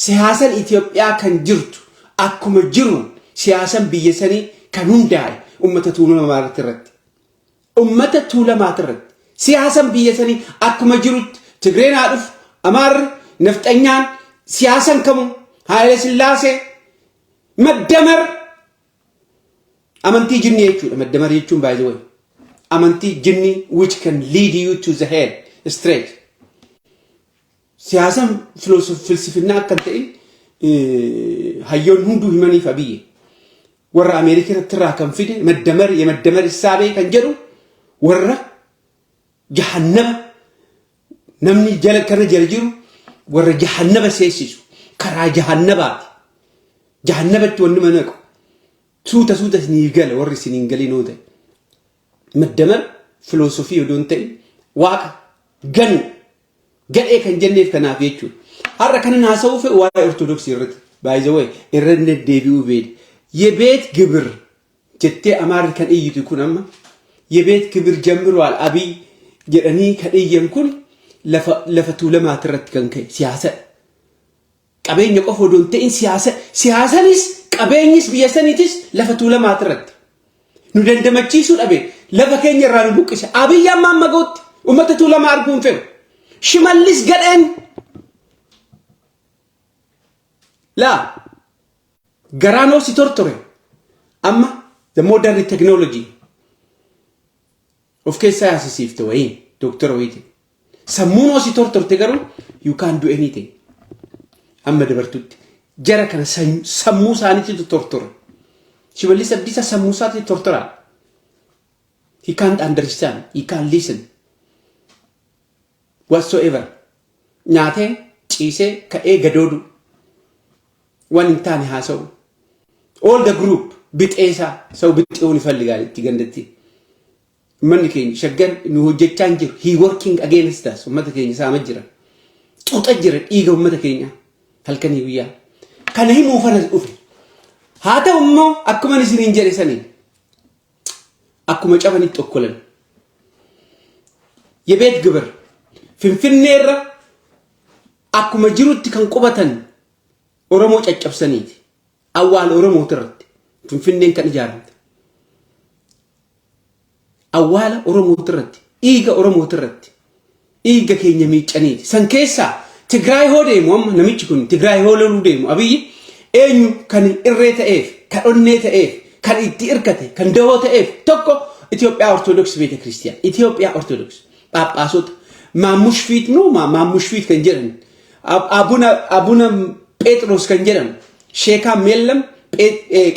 Siyaasan Itoophiyaa kan jirtu akkuma jiruun siyaasan biyya sanii kan hundaa'e ummata Tuulamaa irratti. Ummata Tuulamaa irratti. Siyaasan biyya sanii akkuma jirutti Tigreen haa dhufu, Amaarri, Nafxanyaan, siyaasan kamuu, Haayile Sillaasee, Maddamar amantii jinnii jechuudha. Maddamar jechuun, by the way, amantii jinnii which can lead you to the hell straight. Siyaasan filsifinnaa akka hin ta'in hayyoon hunduu himaniif Abiyyi. Warra Ameerikaa irraa kan fide መደመር የመደመር እሳቤ kan jedhu warra jahannaba namni jala kana jala jiru warra jahannaba seessisu karaa jahannabaati. Jahannabatti wanni manaqu suuta suuta isinii gala warri isiniin galinoo ta'e. መደመር filoosofii odoo hin ta'in waaqa ganu gadhee kan jenneef kanaaf jechuudha. Har'a kanan haasa'uu fe'u waa'ee Ortodoksii irratti, by the way, irra deddeebi'uu beeda. የቤት ግብር jettee Amaarri kan iyyitu kun amma የቤት ግብር ጀምሯል Abiy jedhanii kan iyyan kun lafa Tuulamaati irratti kan ka'e siyaasadha. Qabeenya qofa odoo hin ta'in siyaasa, siyaasanis qabeenyis biyya saniitis lafa Tuulamaati irratti. Nu dandamachiisuu dhabe, lafa keenya irraa nu buqqise. Abiyyi amma amma gootti uummata Tuulamaa arguu hin fedhu. Shimallis gadheen laa garaan si tortore amma the modern technology of keessaa yaasisiifte wayii dooktora wayiiti. Sammuun si tortorte garuu you can't do anything. Amma dabartutti jara kana sammuu isaaniitti tortore. Shimallis Abdiisaa sammuu isaatti tortoraa. He can't understand. He can't listen whatsoever. Nyaatee ciisee ka'ee gadoodu waan hin taane haasa'u. All the group bixeesaa sau bixeewwan ይፈልጋል itti gandatti. Uummanni keenya Shaggar nu hojjechaa hin jiru. He working against us. Uummata keenya saama jira. Xuuxa jira dhiiga uummata keenya halkanii guyyaa. Kana himuu fana dhufe. Haa ta'u immoo akkuma isiniin jedhe saniin akkuma cabanitti okkolan. የቤት ግብር Finfinneerra akkuma jirutti kan qubatan Oromoo caccabsaniiti. Awwaala Oromooti irratti Finfinneen kan ijaaramte. Awwaala Oromooti irratti, dhiiga Oromooti irratti, dhiiga keenya miiccaniiti. San keessaa Tigraay hoo deemu, amma namichi kun Tigraay hoo loluu deemu, Abiyyi eenyu kan irree ta'eef, kan onnee ta'eef, kan itti irkate, kan dahoo ta'eef tokko Itoophiyaa Ortodoksii Beete Kiristiyaan, Itoophiyaa Ortodoksii Phaaphaasota Maammush Fiit no Maammush Fiit kan jedhan, Abuna Phexros kan jedhan, sheekaan meellam,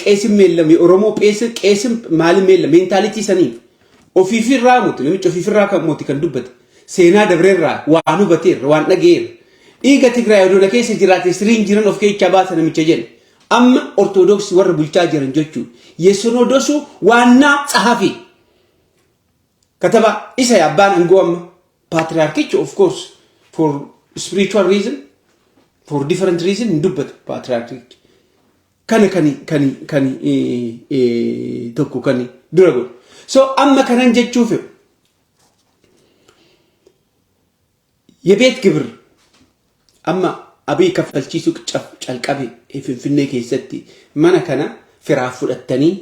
qeesin meellam, Oromoo qeesin maalin meellam mentality saniif ofiifirraa muti namichi ofiifirraa kan muti kan dubbate seenaa dabreerraa waan hubateerra waan dhageerra dhiiga Tigraay odola keessa jiraate siriin jiran of keessaa baasa namicha jedhe. Amma Ortodoksii warra bulchaa jiran jechuun የሲኖዶሱ ዋና ጸሐፊ ከተባ isa abbaan aangoo amma paatriyaarkichi, of course, for spiritual reason, for different reason hin dubbatu paatriyaarkichi. Kana kan tokko kan dura godhu. So amma kanan jechuu fedhu የቤት ግብር amma Abiy kaffalchiisuu calqabe Finfinnee keessatti mana kana firaaf fudhattanii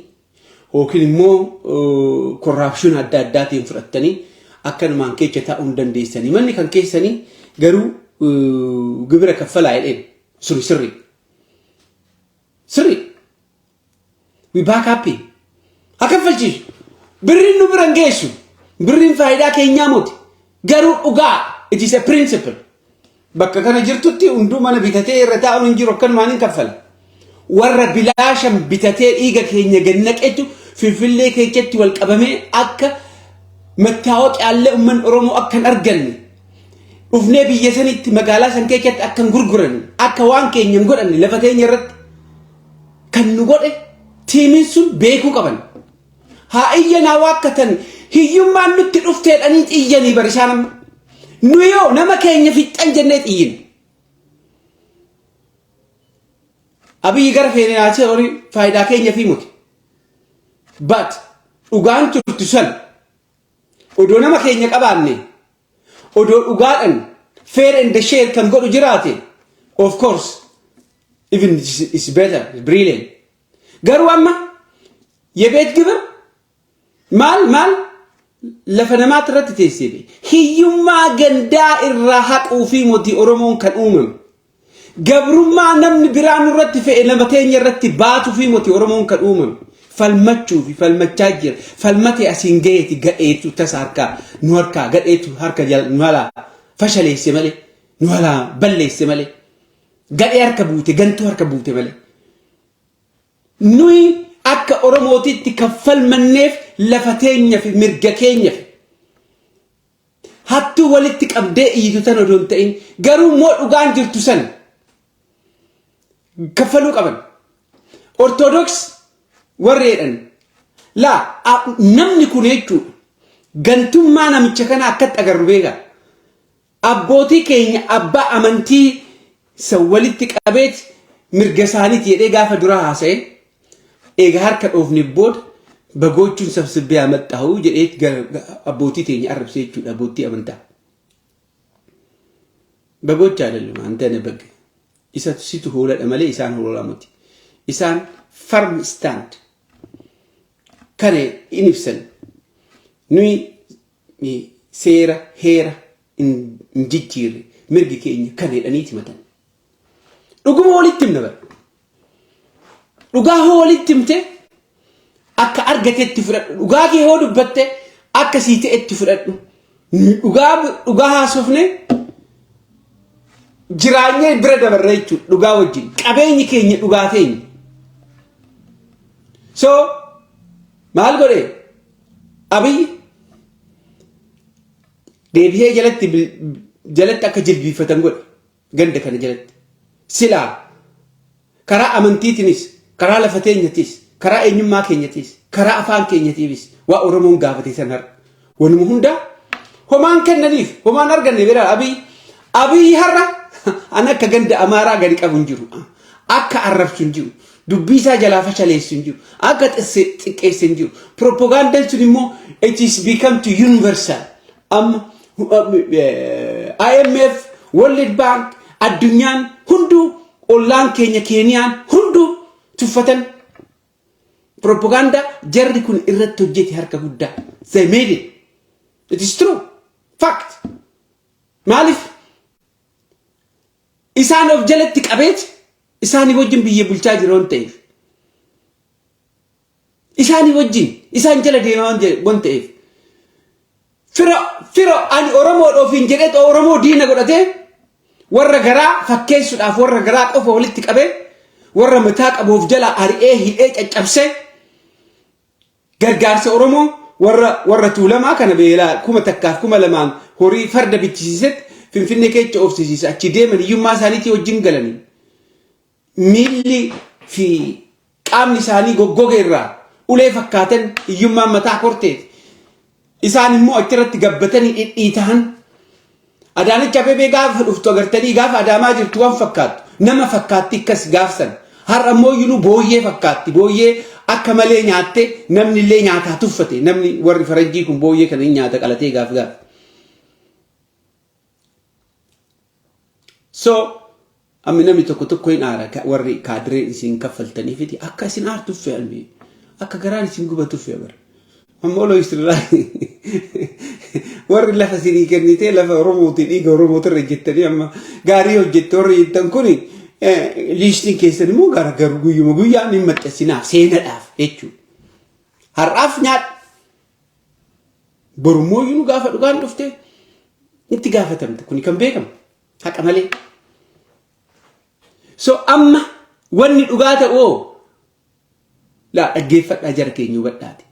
yookiin immoo corruption adda addaatiin fudhattanii akkanumaan keessa taa'uu hin dandeessanii. Manni kan keessanii garuu gibira kaffalaa jedheen sirri sirri. Sirri. We back up. Haa kaffalchiisu. Birriin nu bira hin geessu. Birriin faayidaa keenyaa miti. Garuu dhugaa, it is a principle. Bakka kana jirtutti hunduu mana bitatee irra taa'uun hin jiru, akkanumaan hin kaffala. Warra bilaashan bitatee dhiiga keenya gannaqetu Finfinnee keessatti wal qabamee akka mattaawaqiyaallee uummanni Oromoo akka hin arganne, dhufnee biyya sanitti magaalaa san keessatti akka hin gurguranne, akka waan keenya hin godhanne lafa keenya irratti kan nu godhe tiimiin sun beekuu qaban. Haa iyyanaa waakkatan, hiyyummaan nutti dhufteedhanii xiyyanii barisaan amma. Nu yoo nama keenya fixxan jennee xiyyine. Abiyyi gara feenaasee horii faayidaa keenya fi muti. But dhugaan turtu san odoo nama keenya qabaanne, odoo dhugaadhan fair and share kan godhu jiraate, of course Even it's better, brilliant. Garuu amma የቤት ግብር maal maal lafa namaatti irratti teessee hiyyummaa gandaa irraa haquu fi mootii Oromoon kan uumame. Gabrummaa namni biraa nurratti fe'e nama teenya irratti baatuu fi mootii Oromoon kan uumame. Falmachuu fi falmachaa jira. Falmatee asiin gaheeti, gadheetu tasa harkaa nu harkaa gadheetu harka nu halaa fashaleesse malee, nu halaa balleesse malee, gadhee harka buute, gantuu harka buute malee. Nuyi akka Oromootitti kan falmanneef lafa teenya fi mirga keenya fi hattuu walitti qabdee iyyitu tan odoo hin ta'in, garuu immoo dhugaan jirtu san kaffaluu qaban. Ortodoks warri jedhan laa, namni kun jechuudha, gantummaa namicha kana akkatti agarru beekaa. Abbootii keenya, abbaa amantii san walitti qabeeti mirga isaaniiti jedhee gaafa dura haasa'e, eega harka dhoofne booda በጎቹን ሰብስቤ ያመጣሁ jedhee abbootii teenya arrabsee jechuudha, abbootii amantaa. በጎች አይደለም፣ አንተ ነህ በግ። Isa situ hooladha malee isaan hoolaa miti. Isaan firm stand kana in ibsan. Nuyi seera heera hin jijjiirre, mirgi keenya kana jedhaniiti himatan. Dhuguma walitti himna bara. Dhugaa hoo walitti himte akka argatetti fudhadhu. Dhugaa kee hoo dubbatte akka sii ta'etti fudhadhu. Dhugaa dhugaa haasofne jiraanyee bira dabarra jechuudha dhugaa wajjin. Qabeenyi keenya dhugaa teenya. So maal godhe Abiyyi? Deebisee jalatti jalatti akka jilbiifatan godhe ganda kana jalatti. Silaa karaa amantiitiinis, karaa lafa teenyatiis, karaa eenyummaa keenyatiis, karaa afaan keenyatiifis waa Oromoon gaafate san har'a. Wanuma hundaa homaan kennaniif, homaan arganne bira Abiyyi. Abiyyi har'a an akka ganda Amaaraa gadi qabu hin jiru. Akka arrabsu hin jiru. Dubbii isaa jalaa fashaleessu hin jiru. Akka xiqqeesse hin jiru. Propagandaan sun immoo it is become to universal. Amma IMF, World Bank, addunyaan hunduu, ollaan keenya Keeniyaan hunduu tuffatan. Propaganda jarri kun irratti hojjete harka guddaa. They made it. It is true. Fact. Maaliif? Isaan of jalatti qabeet isaanii wajjin biyya bulchaa jira waan ta'eef. Isaanii wajjin isaan jala deemaa waan ta'eef. Fira fira ani Oromoodha ofiin jedhee Oromoo diina godhatee, warra garaa fakkeessuudhaaf warra garaa qofa walitti qabee, warra mataa qabu of jala ari'ee hidhee caccabsee, gargaarsa Oromoo warra Tuulamaa kana beelaa 1000f 2000n horii farda bichisiisetti Finfinnee keessa oofsisiise. Achi deeman, hiyyummaa isaaniitii wajjin galanii miilli fi qaamni isaanii goggoge irraa ulee fakkaatan, hiyyummaan mataa korteeti. Isaan immoo achirratti gabbatanii dhidhiitahan. Adaanech Abeebee gaafa dhuftu agartanii, gaafa Adaamaa jirtu waan fakkaattu nama fakkaatti akkas gaafsan. Har'a immoo iyyuu booyyee fakkaatti, booyyee akka malee nyaatte, namni illee nyaataa tuffate. Namni warri faranjii kun booyyee kana hin nyaata qalatee gaaf gaaf. So amma namni tokko tokko hin aara, warri kaadireen isin kaffaltaniifiti akka isin aartuuf fe'ame, akka garaan isin gubatuuf fe'a bara. Amma oloo isirraa warri lafa isinii kennitee lafa Oromootii dhiiga Oromootirra jettanii amma gaarii hojjette warri jettan kuni, liistiin keessan immoo gara garuu guyyuma guyyaan hin maxxansinaaf seenadhaaf jechuudha. Har'aaf nyaadhu. Borummoo iyyuu gaafa dhugaan dhufte itti gaafatamte, kuni kan beekamu haqa malee. So amma wanni dhugaa ta'u laa dhaggeeffadhaa, jara keenya hubadhaati.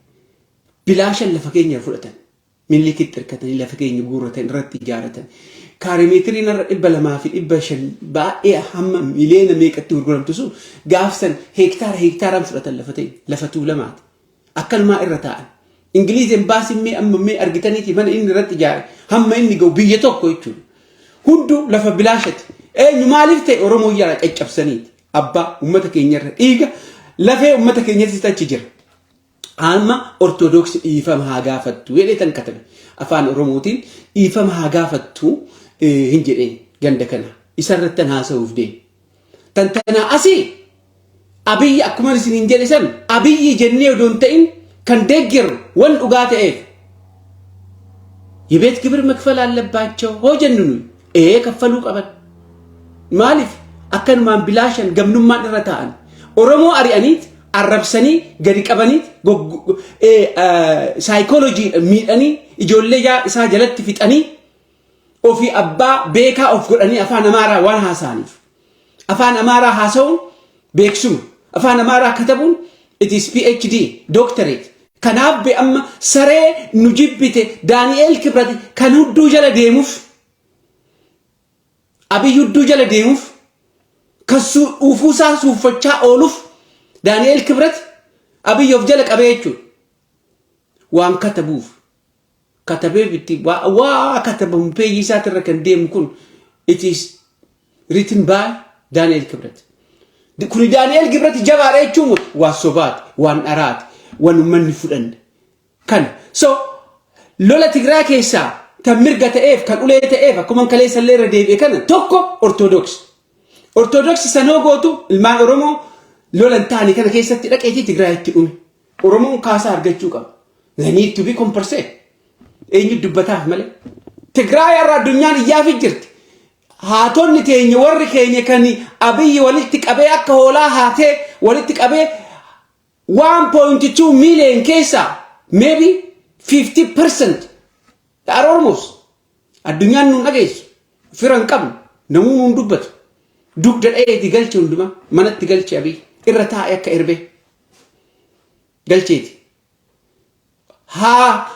Bilaashan lafa keenya fudhatan. Minilikitti hirkatanii lafa keenya guurratan, irratti ijaarratan. Kaarimeetiriin irra 205 baay'ee hamma miliyoona meeqatti gurguramtu sun gaafsan heektaara heektaaraan fudhatan lafa ta'e, lafa Tuulamaati. Akkanumaa irra taa'an. Ingiliiz embaasiin mee amma mee argitaniiti mana inni irratti ijaare hamma inni ga'u biyya tokko jechuudha. Hunduu lafa bilaashati. Eenyu maaliif ta'e? Oromoo yara caccabsaniiti. Abbaa uummata keenya irra dhiiga lafee uummata keenyatti achi jira. Amma Ortodoksii dhiifama haa gaafattu jedhee tan katabe. Afaan Oromootiin dhiifama haa gaafattu hin jedheen ganda kana. Isarratti tan haasa'uuf deemu. Tantanaa asii Abiyyi akkuma isiniin jedhe san, Abiyyi jennee odoo hin ta'in kan deeggarru wan dhugaa ta'eef. የቤት ግብር መክፈል አለባቸው hoo jennu nuyi ee kaffaluu qaban. Maaliif akkanumaan bilaashan gamnummaan irra taa'an? Oromoo ari'aniit, arrabsanii, gadi qabaniit, saayikoolojii miidhanii, ijoollee isaa jalatti fixanii, ofii abbaa beekaa of godhanii afaan Amaaraa waan haasa'aniif. Afaan Amaaraa haasa'uun beeksuma. Afaan Amaaraa katabuun it is PhD, doctorate. Kanaaf be amma saree nu jibbite Daani'eel Kibrat kan hudduu jala deemuuf, Abiy hudduu jala deemuuf, kan ufuusaa suuffachaa ooluuf, Daani'eel Kibrat Abiy of jala qabee jechuudha. Waan katabuuf katabee bitti waa katabamu peejii isaatirra kan deemu kun it is written by Daani'eel Kibrat. Kuni Daani'eel Kibrat jabaadha jechuun waan sobaati, waan dharaati, waan uummanni fudhanne. Kana so lola Tigraay keessaa kan mirga ta'eef, kan ulee ta'eef, akkuma kaleessa illee irra deebi'e kana, tokko Ortodoksi. Ortodoksi sanoo gootu ilmaan Oromoo lola hin taane kana keessatti dhaqeetii Tigraayitti dhume. Oromoon kaasaa argachuu qaba. They need to be compensated. Eenyu dubbataaf malee. Tigraay irraa addunyaan iyyaafi jirti. Haatonni teenya, warri keenya kan Abiyyi walitti qabee akka hoolaa haatee walitti qabee, 1.2 million keessaa maybe 50% are Oromos. Addunyaan nuun dhageessu. Fira hin qabnu. Namuu nuun dubbatu. Dugda dha'eeti galche, hundumaa manatti galche, Abiyyi. Irra taa'e akka erbee. Galcheeti. Haa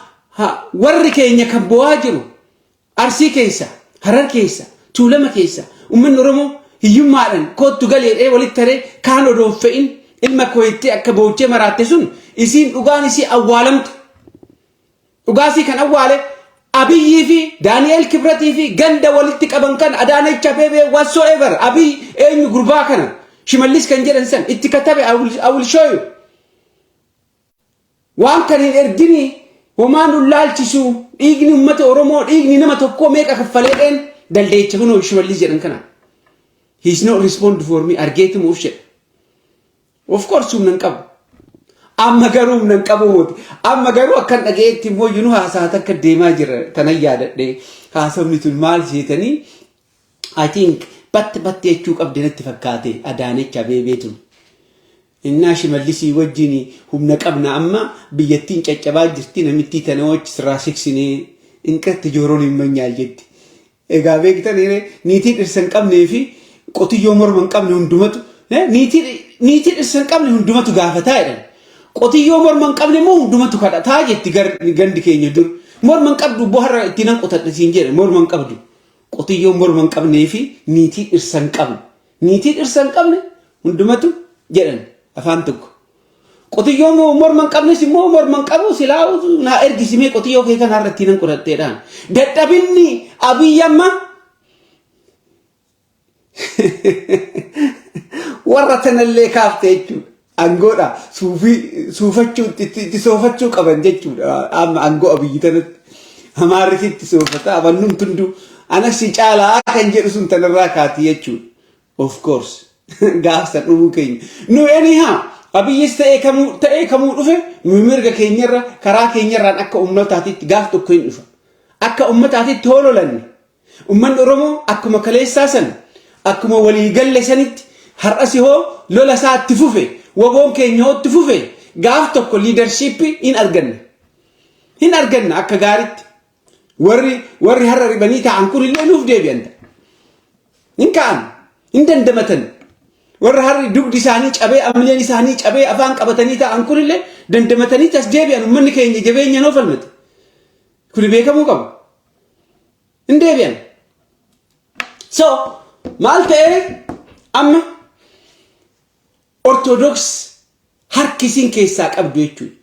warri keenya kan bo'aa jiru Arsii keessa, Harar keessa, Tuulama keessa, uummanni Oromoo hiyyummaadhaan koottu galeedhee walitti taree kaan odoo hin fe'in ilma koo itti akka boochee maraatte sun isiin dhugaan isii awwaalamte. Dhugaasii kan awwaale Abiyyii fi Daani'eel Kibratii fi ganda walitti qaban kan Adaanech Abeebee whatsoever, Abiy eenyu, gurbaa kana Shimallis kan jedhan san itti katabe. I will show you. Waan kan hin ergini homaan nu laalchisu, dhiigni uummata Oromoo, dhiigni nama tokkoo meeqa kaffaleedheen daldeecha kunoo Shimallis jedhan kana. He is not respond for me, argeetuma uf jedha. Of course humna hin qabu. Amma garuu humna hin qabu mooti. Amma garuu akkan dhaga'eetti immoo yunu haasaa takka deemaa jira tanan yaadadhe. Haasofni tun maal seetanii? I think batte batte jechuu qabdi natti fakkaate Adaanech Abeebee tun. Innaa Shimallisii wajjin humna qabna, amma biyyattiin caccabaa jirti, namittii tana wajji sirraa siksinee inqatti jooroon hin manyaal jetti. Egaa beektan, niitii dhirsa hin qabnee fi qotiyyoo morma hin qabne hundumatu, niitii dhirsa hin qabne hundumatu gaafataa jedhan. Qotiyyoo morma hin qabne immoo hundumatu kadhataa jetti gandi keenya dur. Morma hin qabdu, boharra itti nan qotadha siin jedhe, morma hin qabdu. Qotiyyoo morma hin qabnee fi niitii dhirsa hin qabne. Niitii dhirsa hin qabne hundumatu jedhan afaan tokko. Qotiyyoo morma hin qabnes immoo morma hin qabu, silaa naa ergisimee qotiyyoo kee kana irratti nan qotatteedhaan. Dadhabinni Abiyyi amma warra tanallee kaafte jechuudha. Aangoodha suufii suufachuu, itti soofachuu qaban jechuudha. Amma aangoo Abiyyi tanatti. Amaarriti itti soofata abannum tundu anas si caalaa kan jedhu sun tanarraa kaati jechuudha. Of course gaafsan dhumuu keenya. Nu anyhow Abiyyis ta'ee kamuu dhufe, nu mirga keenyarra karaa keenyarraan akka ummataatitti gaaf tokko hin dhufa. Akka ummataatitti hoololanne. Ummanni Oromoo akkuma kaleessaa san, akkuma walii galle sanitti har'as hoo lola isaa itti fufe, WBOn keenya hoo itti fufe, gaaf tokko leadership hin arganna. Hin arganna akka gaariitti. Warri har'a ribanii taa'an kun illee nuuf deebi'an. Hin ka'an, hin dandamatan. Warra har'i dugdi isaanii cabee, amileen isaanii cabee, afaan qabatanii taa'an kun illee dandamatanii tas deebi'an, uummanni keenya jabeenya noo falmate. Kuni beekamuu qaba. Hin deebi'an. So maal ta'ee amma Ortodoks harkisiin keessaa qabdu jechuudha.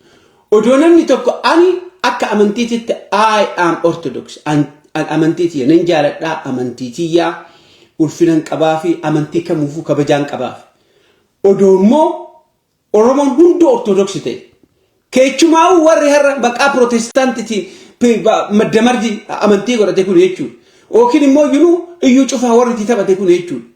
Odoo namni tokko ani akka amantiititti I am Orthodox, amantiitiyya nan jaaladhaa, amantiitiyyaa ulfinan qabaa fi amantii kamuufuu kabajaan qabaaf. Odoo immoo Oromoon hunduu Ortodoksi ta'e. Keechumaa'uu warri har'a maqaa Pirootestaantitiin madda marji amantii godhate kun jechuudha. Yookiin immoo yunuu iyyuu cufaa warri itti taphate kun jechuudha.